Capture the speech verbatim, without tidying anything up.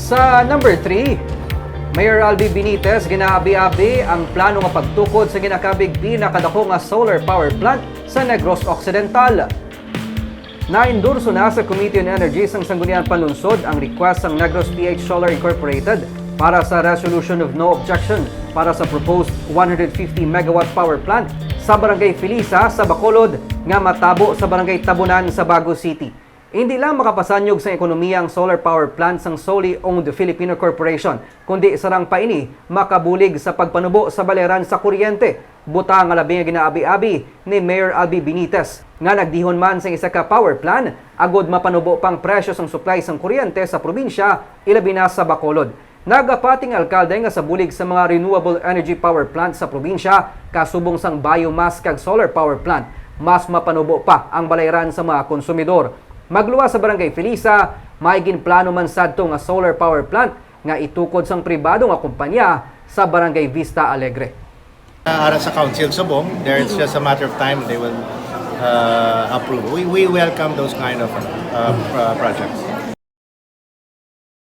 Sa number three, Mayor Albi Benitez ginaabi-abi ang plano nga pagtukod sa ginakabig pinakadako nga solar power plant sa Negros Occidental. Naendorso na sa Committee on Energy sang Sangguniang Panlungsod ang request sang Negros P H Solar Incorporated para sa Resolution of No Objection para sa proposed one hundred fifty megawatt power plant sa Barangay Felisa sa Bacolod nga matabo sa Barangay Tabonan sa Bago City. Hindi lang makapasanyog sang ekonomiya ang solar power plant sang solely owned Filipino corporation, kundi sarang pa ini makabulig sa pagpanubo sa balayran sa kuryente, butang nga labi nga ginaabi-abi ni Mayor Albi Benitez, nga nagdihon man sang isa ka power plant agod mapanubo pa ang presyo sang supply sang kuryente sa probinsya, ilabi na sa Bacolod. Nagapati ang alkalde nga sa bulig sa mga renewable energy power plant sa probinsya, kasubong sang biomass kag solar power plant, mas mapanubo pa ang balayran sa mga konsumidor. Magluwas sa Barangay Felisa, may ginplano man sadto nga solar power plant nga itukod sang pribado nga kumpanya sa Barangay Vista Alegre. Ara sa Council subong, there it's just a matter of time they will uh, approve. We, we welcome those kind of uh, uh, projects.